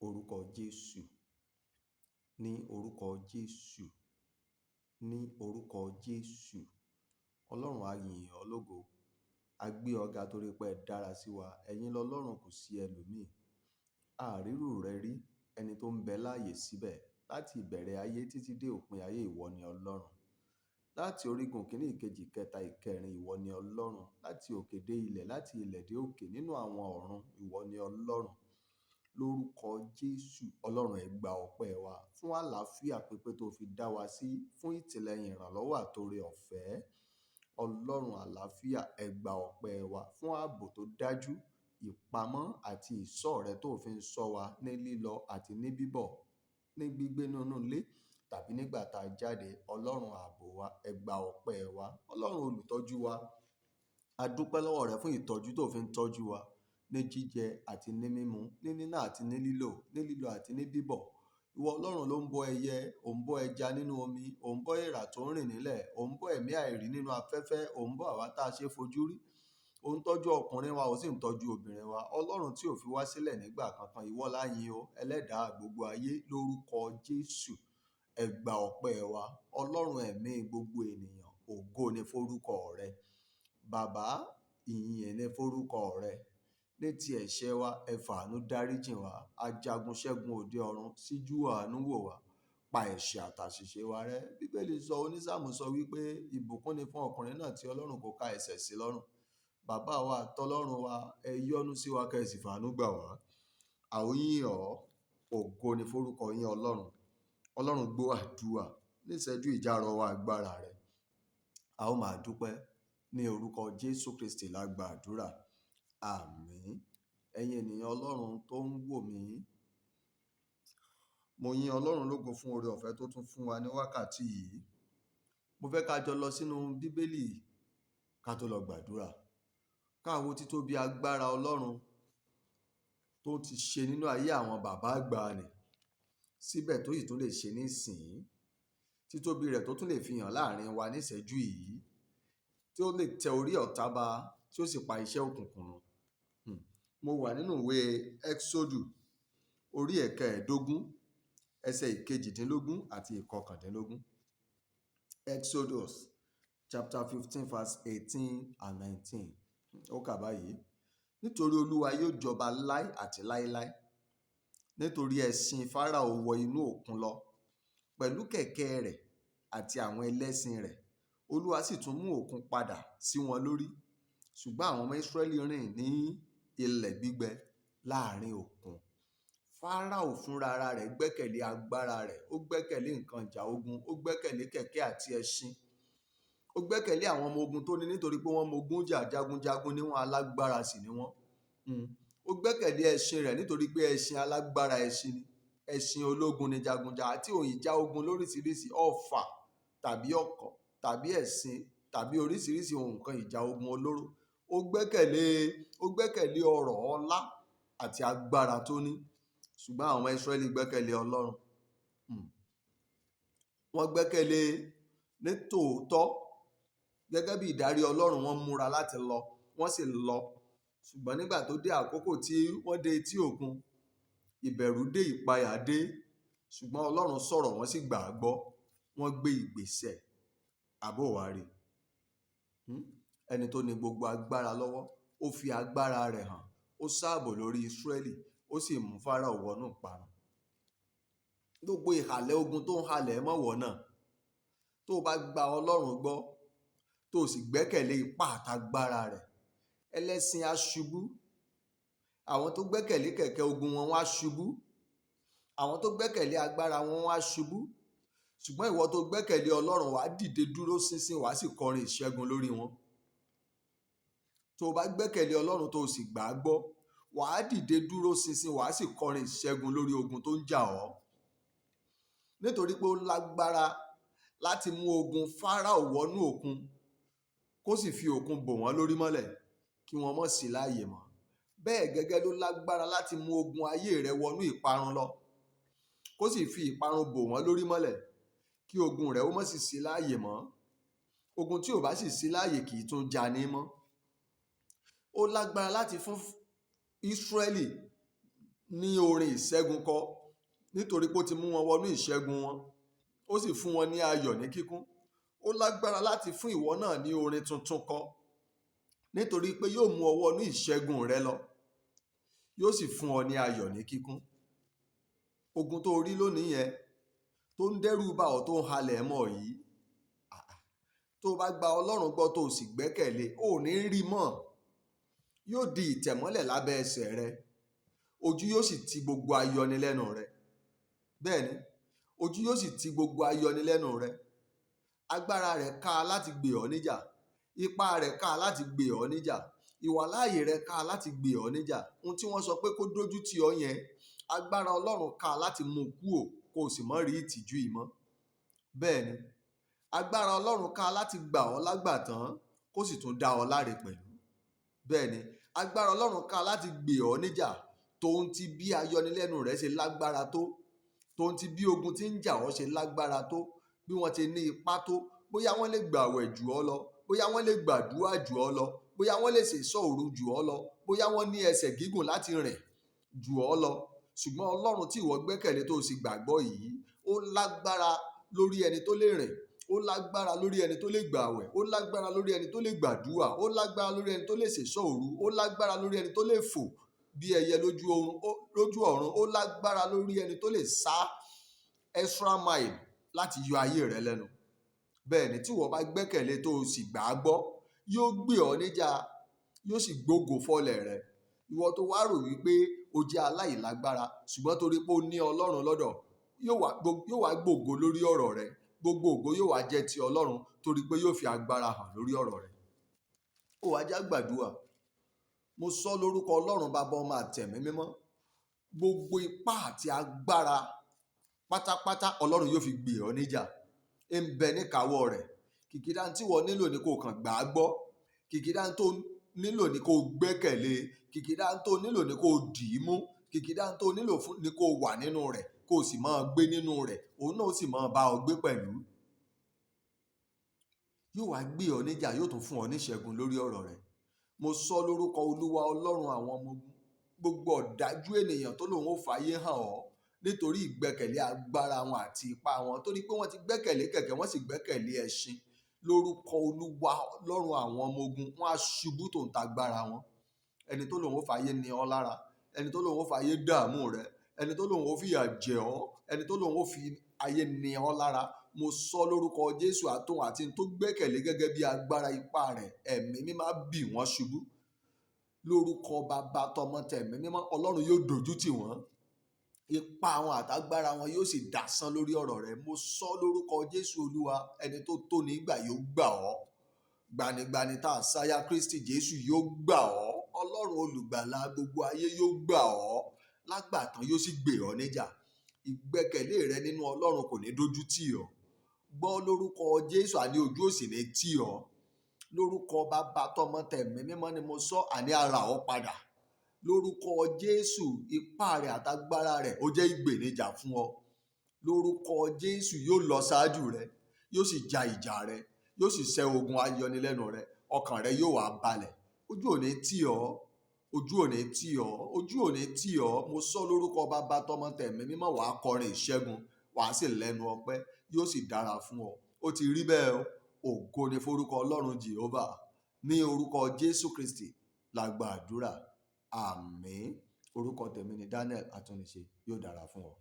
Orúkọ Jésù. Ní orúkọ Jésù. Ní orúkọ Jésù. Ọlọ́run, a yìn ọ́ lógo. A gbé ọ ga torí pé ẹ dára sí wa. Ẹ̀yin lọlọ́run, kò sí ẹlòmíì. A à rírú rẹ rí, ẹni tó ń bẹ láàyè síbẹ̀ láti ìbẹ̀rẹ̀ ayé títí dé òpin ayé, ìwọ ni Ọlọ́run. Láti orígun kìíní, ìkejì, ìkẹta, ìkẹrin, ìwọ ni Ọlọ́run. Láti òkè dé ilẹ̀, láti ilẹ̀ dé òkè, nínú àwọn ọ̀run, ìwọ ni Ọlọ́run. Lórúkọ Jésù, Ọlọ́run, ẹ gba ọpẹ́ wa fún àlàáfíà pípé tó fi dá wa sí, fún ìtìlẹ́yìn, ìrànlọ́wọ́ àtòrè ọ̀fẹ́. Ọlọ́run àlàáfíà, ẹ gba ọpẹ́ wa fún ààbò tó dájú, ìpamọ́ àti ìṣọ́ rẹ tó fi ń ṣọ́ wa ní lílọ àti ní bíbọ̀, ní gbígbé nínú ilé tàbí nígbà tá a jáde. Ọlọ́run ààbò wa, ẹ gba ọpẹ́ wa. Ọlọ́run olùtọ́jú wa, a dúpẹ́ lọ́wọ́ rẹ fún ìtọ́jú tó fi ń tọ́jú wa ní jíjẹ àti ní mímu, ní níná àti ní lílò, ní lílọ àti ní bíbọ̀. Ìwọ Ọlọ́run ló ń bọ́ ẹyẹ, ò ń bọ́ ẹja nínú omi, ò ń bọ́ èèrà tó ń rìn nílẹ̀, ò ń bọ́ ẹ̀mí àìrí nínú afẹ́fẹ́, ò ń bọ́ àwa tá a ṣe fojú rí. Ò ń tọ́jú ọkùnrin wa, ò sì ń tọ́jú obìnrin wa. Ọlọ́run tí ò fi wá sílẹ̀ nígbà kankan, ìwọ la yìn o, ẹlẹ́dàá gbogbo ayé. Lórúkọ Jésù, ẹ gba ọpẹ́ wa. Ọlọ́run ẹ̀mí gbogbo ènìyàn, ògo ni forúkọ rẹ. Bàbá, ìyìn ni forúkọ rẹ. Ní ti ẹ̀ṣẹ̀ wa, ẹ fàánú dáríjìn wá. Ajagun ṣẹ́gun òde ọ̀run, síjú àánú wò wá, pa ẹ̀ṣẹ̀ àtàṣìṣe wa rẹ́. Bíbélì sọ, onísáàmù sọ wípé ìbùkún ni fún ọkùnrin náà tí Ọlọ́run kò ka ẹ̀ṣẹ̀ sí lọ́rùn. Bàbá wa àtọlọ́run wa, ẹ yọ́nú sí wa, kẹ́ ẹ sì fàánú gbà wá. A ó yìn ọ́, ògo ni forúkọ yín, Ọlọ́run. Ọlọ́run, gbọ́ àdúrà níṣẹ́jú ìjárọ̀ wa, agbára rẹ̀. A ó máa dúpẹ́. Ní orúkọ Jésù Kristi la gba àdúrà. Àmín. Ẹ̀yin ènìyàn Ọlọ́run tó ń wò mí, mo yin Ọlọ́run lógo fún oore ọ̀fẹ́ tó tún fún wa ní wákàtí yìí. Mo fẹ́ ká jọ lọ sínú Bíbélì ká tó lọ gbàdúrà. Ká wo títóbi agbára Ọlọ́run tó ti ṣe nínú ayé àwọn bàbá ìgbàanì síbẹ̀, tó sì tún lè ṣe nísìnyí. Títóbi rẹ̀ tó tún lè fi hàn láàrin wa níṣẹ́jú yìí, tí ó lè tẹ orí ọ̀tá ba, tí ó sì pa iṣẹ́ òkùnkùn run. Mo wà nínú ìwé Ẹ́xódù orí ẹ̀kẹẹ̀dógún, ẹsẹ̀ ìkejìdínlógún àti ìkọkàndínlógún. Exodus chapter 15 verse 18 and 19. Ó kà báyìí: "Nítorí Olúwa yóò jọba láé àti láéláé." Nítorí ẹṣin Fáráò wọ inú òkun lọ pẹ̀lú kẹ̀kẹ́ rẹ̀ àti àwọn ẹlẹ́ṣin rẹ̀, Olúwa sì tún mú òkun padà sí wọn lórí. Ṣùgbọ́n àwọn ọmọ Ísírẹ́lì rìn ní ilẹ̀ gbígbẹ láàrin òkun. Fáráò fúnra ara rẹ̀ gbẹ́kẹ̀lé agbára rẹ̀, ó gbẹ́kẹ̀lé nǹkan ìjà ogun, ó gbẹ́kẹ̀lé kẹ̀kẹ́ àti ẹṣin. Ó gbẹ́kẹ̀lé àwọn ọmọ ogun tó ní nítorí pé wọ́n mogun jà, jagunjagun ní wọ́n, alágbára sì ni wọ́n. Ó gbẹ́kẹ̀lé ẹṣin rẹ̀ nítorí pé ẹṣin alágbára ẹṣin ni. Ẹṣin ológun ni, jagunjagun àti ohun ìjà ogun lóríṣiríṣi, ọfà tàbí ọ̀kọ̀ tàbí ẹṣin tàbí oríṣiríṣi ohun nǹkan ìjà ogun olóró. Ó gbẹ́kẹ̀lé ọrọ̀, ọlá àti agbára tó ní. Ṣùgbọ́n àwọn ọmọ Ísírẹ́lì gbẹ́kẹ̀lé Ọlọ́run. Wọ́n gbẹ́kẹ̀lé ní tòótọ́. Gẹ́gẹ́ bí ìdarí Ọlọ́run, wọ́n múra láti lọ, wọ́n sì lọ. Ṣùgbọ́n nígbà tó dé àkókò tí wọ́n dé etí òkun, ìbẹ̀rù dé, ìpayà dé. Ṣùgbọ́n Ọlọ́run sọ̀rọ̀, wọ́n sì gbà á gbọ́. Wọ́n gbé ìgbésẹ̀. Àbó wá rí. Ẹni tó ní gbogbo agbára lọ́wọ́, ó fi agbára rẹ̀ hàn, ó sáàbò lórí Ísírẹ́lì, ó sì mú Fáráò wọnú ìparun. Gbogbo ìhàlẹ̀ ogun tó ń halẹ̀ mọ́wọ́ náà, tó bá gba Ọlọ́run gbọ́, tó sì gbẹ́kẹ̀lé ipá àtagbára rẹ̀, ẹlẹ́ṣin á ṣubú. Àwọn tó gbẹ́kẹ̀lé kẹ̀kẹ́ ogun wọn, wọ́n á ṣubú. Àwọn tó gbẹ́kẹ̀lé agbára wọn, wọ́n á ṣubú. Ṣùgbọ́n ìwọ tó gbẹ́kẹ̀lé Ọlọ́run, wàá dìde dúró ṣinṣin, wàá sì kọrin ìṣẹ́gun lórí wọn. Tó o bá gbẹ́kẹ̀lé Ọlọ́run, tó o sì gbà á gbọ́, wàá dìde dúró ṣinṣin, wàá sì kọrin ìṣẹ́gun lórí ogun tó ń jà ọ́. Nítorí pé ó lágbára láti mú ogun Fáráò wọnú òkun, kó sì fi òkun bò wọ́n lórí mọ́lẹ̀ kí wọ́n mọ̀ sí láàyè mọ́. Bẹ́ẹ̀ gẹ́gẹ́ ló lágbára láti mú ogun ayé rẹ wọnú ìparun lọ, kó sì fi ìparun bò wọ́n lórí mọ́lẹ̀ kí ogun rẹ ó mọ̀ sì sí láàyè mọ́. Ogun tí ò bá sì sí láàyè kì í tún jani mọ́. Ó lágbára láti fún Ísírẹ́lì ní orin ìṣẹ́gun kọ, nítorí pé ó ti mú wọn wọnú ìṣẹ́gun wọn, ó sì fún wọn ní ayọ̀ ní kíkún. Ó lágbára láti fún ìwọ náà ní orin tuntun kọ, nítorí pé yóò mú ọ wọnú ìṣẹ́gun rẹ lọ, yóò sì fún ọ ní ayọ̀ ní kíkún. Ogun tó rí lónìí yẹn tó ń dẹ́rù bà ọ́, tó ń halẹ̀ mọ́ ọ yìí, tó bá gba Ọlọ́run gbọ́ tó sì gbẹ́kẹ̀lé, ò ní rí mọ́. Yóò di ìtẹ̀mọ́lẹ̀ lábẹ́ ẹsẹ̀ rẹ, ojú yóò sì ti gbogbo ayọnilẹ́nu rẹ. Bẹ́ẹ̀ ni, ojú yóò sì ti gbogbo ayọnilẹ́nu rẹ. Agbára rẹ̀ ká láti gbè ọ́ níjà, ipá rẹ̀ ká láti gbè ọ́ níjà, ìwàláàyè rẹ̀ ká láti gbè ọ́ níjà. Ohun tí wọ́n sọ pé kó dójú tì ọ́ yẹn, agbára Ọlọ́run ká láti mú kúò kó o sì mọ́ rí ìtìjú yìí mọ́. Bẹ́ẹ̀ ni, agbára Ọlọ́run ká láti gbà ọ́ lágbàtán kó sì tún dá ọ láre pẹ̀lú. Bẹ́ẹ̀ ni, agbára Ọlọ́run ká láti gbè ọ́ níjà, tòun ti bí ayọnilẹ́nu rẹ ṣe lágbára tó, tòun ti bí ogun tí ń jà ọ́ ṣe lágbára tó, bí wọ́n ti ní ipá tó, bóyá wọ́n lè gbàwẹ̀ jù ọ́ lọ, bóyá wọ́n lè gbàdúrà jù ọ́ lọ, bóyá wọ́n lè ṣèṣọ́ òru jù ọ́ lọ, bóyá wọ́n ní ẹsẹ̀ gígùn láti rìn jù ọ́ lọ. Ṣùgbọ́n Ọlọ́run tí ìwọ gbẹ́kẹ̀lé tó sì gbàgbọ́ yìí, ó lágbára lórí ẹni tó lè rìn, ó lágbára lórí ẹni tó lè gbàwẹ̀, ó lágbára lórí ẹni tó lè gbàdúrà, ó lágbára lórí ẹni tó lè ṣèṣọ́ òru, ó lágbára lórí ẹni tó lè fò bí ẹyẹ lójú ọ̀run, ó lágbára lórí ẹni tó lè sá extra mile láti yọ ayé rẹ lẹ́nu. Bẹ́ẹ̀ ni, tí ìwọ bá gbẹ́kẹ̀lé tó sì gbà á gbọ́, yóò gbé ọ níjà, yóò sì gbógo fọ́lẹ̀ rẹ. Ìwọ tó wá rò wípé o jẹ́ aláìlágbára, ṣùgbọ́n torí pé o ní Ọlọ́run lọ́dọ̀, yóò wá gbògo lórí ọ̀rọ̀ rẹ. Gbogbo ògo yóò wá jẹ́ ti Ọlọ́run, torí pé yóò fi agbára hàn lórí ọ̀rọ̀ rẹ. Ó wá já gbàdúrà. Mo sọ lórúkọ Ọlọ́run Baba, Ọmọ àtẹ̀mí mímọ́. Gbogbo ipá àti agbára pátápátá Ọlọ́run yóò fi gbè ọ́ níjà. Ń bẹ níkàáwọ́ rẹ̀. Kìkìdá tí ìwọ nílò ni kó kàn gbà á gbọ́. Kìkìdá tó nílò ni kó gbẹ́kẹ̀lé. Kìkìdá tó nílò ni kó dì í mú. Kìkìdá tó nílò fún ni kó wà nínú rẹ̀, kó sì máa gbé nínú rẹ̀. Òun náà sì máa bá ọ gbé pẹ̀lú. Yóò wá gbé ọ níjà, yóò tún fún ọ ní ìṣẹ́gun lórí ọ̀rọ̀ rẹ̀. Mo sọ lórúkọ Olúwa Ọlọ́run àwọn ọmọ ogun. Gbogbo ọ̀dájú ènìyàn tó lòun ó fàyè hàn ọ́ nítorí ìgbẹ́kẹ̀lé agbára wọn àti ipá wọn, torí pé wọ́n ti gbẹ́kẹ̀lé kẹ̀kẹ́, wọ́n sì gbẹ́kẹ̀lé ẹṣin. Lórúkọ Olúwa Ọlọ́run àwọn ọmọ ogun, wọ́n á ṣubú tó ń ta agbára wọn. Ẹni tó lòun ó fàyè ní ọ lára, ẹni tó lòun ó fàyè dààmú rẹ, ẹni tó lòun ó fìyà jẹ ọ́, ẹni tó lòun ó fi ayé ní ọ lára. Mo sọ lórúkọ Jésù, àtòun àti tó gbẹ́kẹ̀lé gẹ́gẹ́ bí agbára ipá rẹ̀, ẹ̀mí mímọ́ bì wọ́n ṣubú. Lórúkọ Baba, Tọmọ, Tẹ̀mí mímọ́, Ọlọ́run yóò dojú tì wọ́n. Ipá wọn àtàgbára wọn yóò sì dasán lórí ọ̀rọ̀ rẹ̀. Mo sọ lórúkọ Jésù Olúwa, ẹni tó tó nígbà yóò gbà ọ́. Gbanigbani tá a sáyà Kristi Jésù yóò gbà ọ́. Ọlọ́run olùgbàlà gbogbo ayé yóò gbà ọ́. Lágbàtàn yóò sì gbè ọ́ níjà. Ìgbẹ́kẹ̀lé rẹ nínú Ọlọ́run kò ní dojú tì ọ́. Gbọ́ lórúkọ Jésù, àní ojú ò sì ní tì ọ́. Lórúkọ Baba, Tọmọ, Tẹ̀mí mímọ́ ni mo sọ, àní ara ọ́ padà. Lórúkọ Jésù, ipá rẹ̀ àtàgbára rẹ̀ ó jẹ́ ìgbènijà fún ọ. Lórúkọ Jésù, yóò lọ ṣáájú rẹ, yóò sì ja ìjà rẹ, yóò sì ṣẹ́ ogun ayọnilẹ́nu rẹ. Ọkàn rẹ yóò wá balẹ̀. Ojú ò ní tì ọ́, ojú ò ní tì ọ́, ojú ò ní tì ọ́. Mo sọ lórúkọ Baba, Tọmọ, Tẹ̀mí mímọ́, wàá kọrin ìṣẹ́gun, wàá sì lẹ́nu ọpẹ́, yóò sì dára fún ọ. Ó ti rí bẹ́ẹ̀ o. Ògo ni forúkọ Ọlọ́run Jehovah. Ní orúkọ Jésù Kristi la gba àdúrà. Àmín. Orúkọ tèmi ni Daniel Atúnniṣe. Yóò dára fún ọ.